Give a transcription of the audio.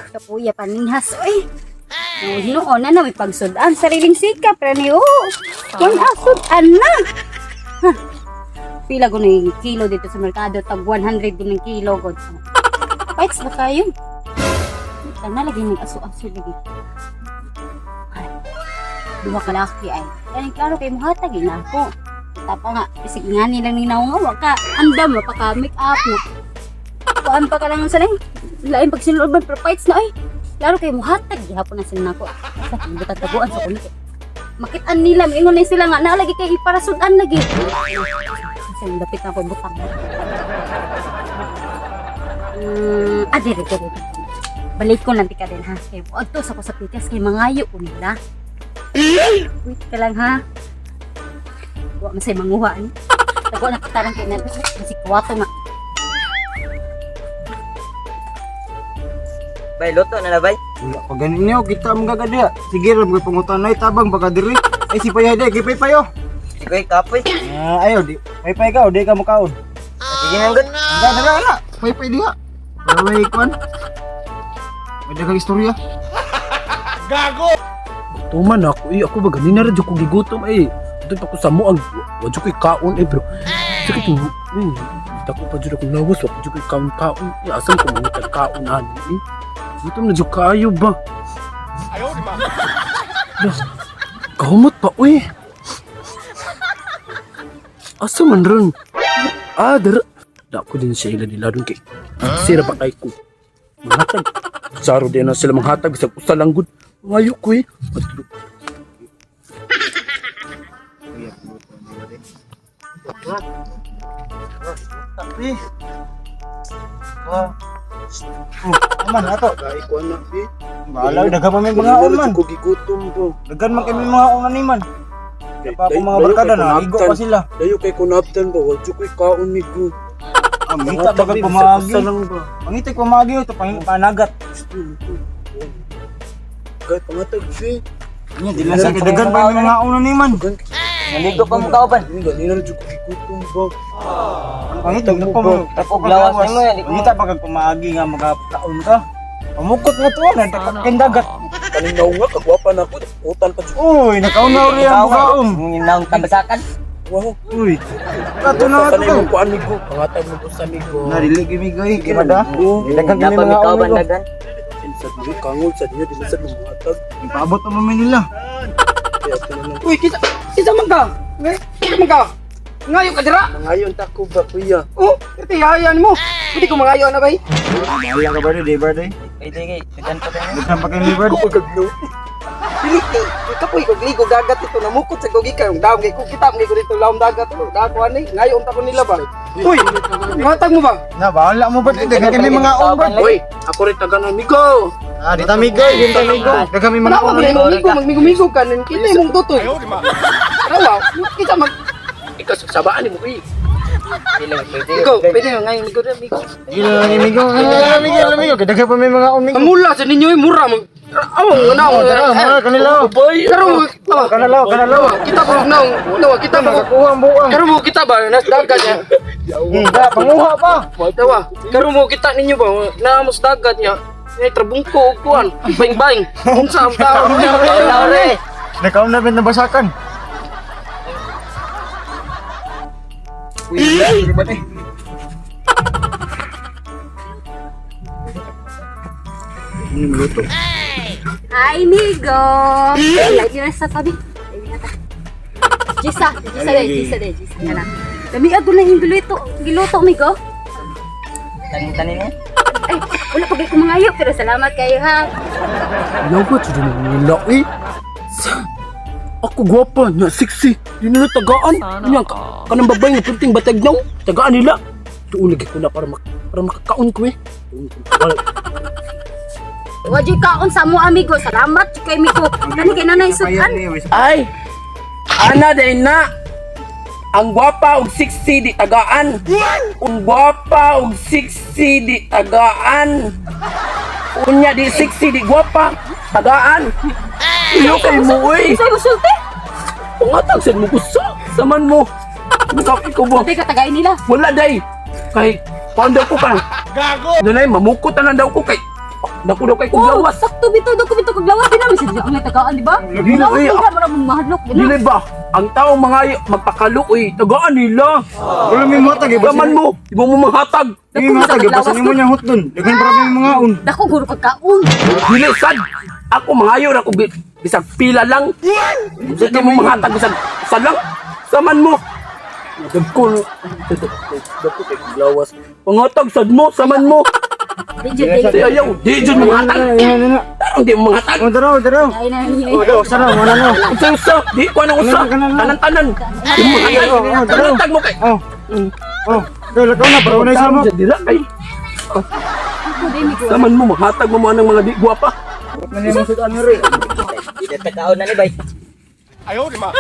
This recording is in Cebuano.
Kapuya paninghas, oy. Noon na na may pagsudan sariling sikap ra ni oh. Kun asud-an na. Ha. Pila ko na yung kilo dito sa merkado, tag 100 din ng kilo god. Fights ba kayo? Tana lagi ng aso-aso lagi. Ay, duha ka laki ay. Kaya klaro kay muhatag na ako. Tapa nga, isig nga nilang ninaw nga, wa ka andam, mapaka make up na. Kuan pa ka lang sa nang lain pag sinuloban pero fights na ay. Klaro kay muhatag gihapon na sila nako. Sa butag taguan sa kuno. Makitaan nila, maingon na sila nga naalagi kay iparasudan lagi. Sa dapit na ako butang. Diri diri. Balik ko lang tika din ha. Kay adto sa ko sa pikas kay mangayo ko nila. Wait ka lang ha. Wa man say manguha ni. Tago na kitarang kay na si kuwato nga. Bay, luto na na bay. Wala pa ganin niyo, kita ang gagadiya. Sige, ram ko'y pangutan na tabang baka diri. Ay si Payay di, kay Payo. Sige, kapoy. Ah, ayo di. Paypay ka o di ka mukaon. Sige nang good. Nga dala na. Paypay diha. Para may kuan. May daghang istorya. Tuman ako eh, ako ba ganina ra jud ko gigutom eh. Doon pa ko sa mo ang wa jud ko'y kaon eh bro. Sakit mo. Eh, dako pa jud akong lawas, wa pa jud ko'y kaon kaon. Eh, asan ko mangitag kaon ani eh? Gutom na jud kaayo ba? Ayaw di ba? Kahumot pa uy. Asa man ron? Ah, dara. Dako din siya ila nila ron kay. Sira pa kay ko. Manghatag. Saro din na sila manghatag bisag usa lang gud. Ngayo ko eh. Eh. Oh. Oh, aman ato. Kay ko na eh. Bahala daghan pa may mga man. Ko gigutom ko. Daghan man kami mga unan ni man. Pa ako mga barkada na, igo pa sila. Dayo kay kunaptan ba, wa jud ko'y kaon ni ko. Ah, mangita bagag pamaagi. Usa lang ba. Mangita pamaagi ito pang panagat. Kay pangatag si. Nya di lang sa daghan pa may mga unan ni man. Naligo pa mo kauban. Ganina ra jud ko gigutom ba. Pangita na ko mo. Tapog lawas nimo yan, di ko- Mangita bagag pamaagi nga magakaon ka. Pamukot nga to na kay dagat. Kaning naunga kagwapa na ako, utan pa jud. Uy, nakaon na uri ang bukaon. Naong tabasakan. Wow. Uy. Kato na Sa ato. kanang kuan ni ko, pangatag mo usa ni ko. Narili gimi goy, gimada. Daghan kami Napa mga mi kauban unan. dagan. Sa dili kangol sa diyo dili sa mangatag. Ipaabot na mo nila. Kaya ato na lang. Uy, kita, kita man ka. Ngay, kita man ka. Ngayo ka dira. Mangayon ta ko ba kuya? Oh, ito hayan mo. Pwede ko mangayo na bay. Bahala ka ba di, ba di? Pwede kay, dagan pa tayo. Daghan pa kay Libert. Pagagno. Dili kay kapoy ko gligo dagat ito namukot sa gogi kay dam kay ko kita ngay ko dito lawom dagat oh. Dako ani, ngayo unta ko nila ba. Uy, matag mo ba? Na bahala mo ba di, daghan kami mga unan. Uy, ako rin tagan amigo. Ah, di tamigoy, di tamigoy. Daghan kami mga Manawa unan. mo migo magmigo-migo ka nin kita imong tutoy. Rawa, kita mag Ikaw sa sabaan ni mo eh. Pwede, pwede. Ikaw, pwede nga ngayon migo migo. Gila lang imigo. Amigo, amigo. Daghan pa may mga unan. Ang mula sa ninyo ay mura mag Aw, na Tara, mura kanila. Karo, Kanalaw, kanalaw. kita ko naong, nawa kita mo. Nakakuha ang buang. Karo mo kita ba nas dagat niya. Hindi, panguha pa. Dawa, karon mo kita ninyo ba naa mo sa dagat niya. Ay trabungko og kuan, baing-baing. Unsa ang tao? Tao re. Nakaon na na basakan. Uy, ba eh? Ini meluto. Hi, migo. Lagi na sa tabi. Lagi na ta. Gisa, gisa de, gisa de, gisa ka na. Dami ako na yung giluto, giluto, migo. Tanin-tanin niya. Ay, wala pa kayo kumangayo, pero salamat kayo ha. Yawa jud ni nila eh. Ako gwapa nya sexy. Di nila tagaan. Nya ka kanang babae nga punting batag naw. Tagaan nila. Tuon lagi ko na para mak para makakaon ko eh. Tuon ko. Wala. Wa jud kaon sa mo amigo. Salamat jud kay migo. Kani kay nanay sukan. Ay. Ana day na. Ang gwapa og 60 di tagaan. Ang gwapa og 60 di tagaan. Unya di 60 di gwapa tagaan. Iyo kay mo oy. Sa musulti. Pangatag sad mo kusa. Saman mo. Ikaw ikaw ba? Di ka tagay nila. Wala day. Kay kuan daw ko ka. Gago. Dunay mamukot na lang daw ko kay Dako daw kay Oh, kuglawas. sakto bitaw dako bitaw kaglawas din namin sa ang tagaan, di ba? Lagi na, Lawas eh, mo ka mura mong mahadlok di na. Dili ba? Ang tao mga magpakaluoy, tagaan nila. Wala may matag eh. Gaman mo, di mo mo manghatag. May matag eh. Basta nimo niyang hotdon. Daghan para may mga un. Dako guro kagkaon. Dili sad. Ako mangayo ra ko bisag pila lang. Di mo manghatag bisag sa lang. Saman mo. Dagko dagko kay kuglawas. Pangatag sad mo, saman mo. Di jud di. Di ayaw, di jud mo manghatag. Ayan na. Tarong di mo manghatag. Oh, daraw, daraw. Ay na. Oh, daw, sara, wala na. Usa usa, di ko anong usa. Tanan-tanan. Di mo manghatag. Tanan-tag mo kay. Oh. Oh, daw lakaw na para wala sa mo. Dira kay. Ako di mi ko. Saman mo manghatag mo mo anang mga di gwapa. Wala mo sudan ri. Di na takaon na ni bay. Ayaw, di ma.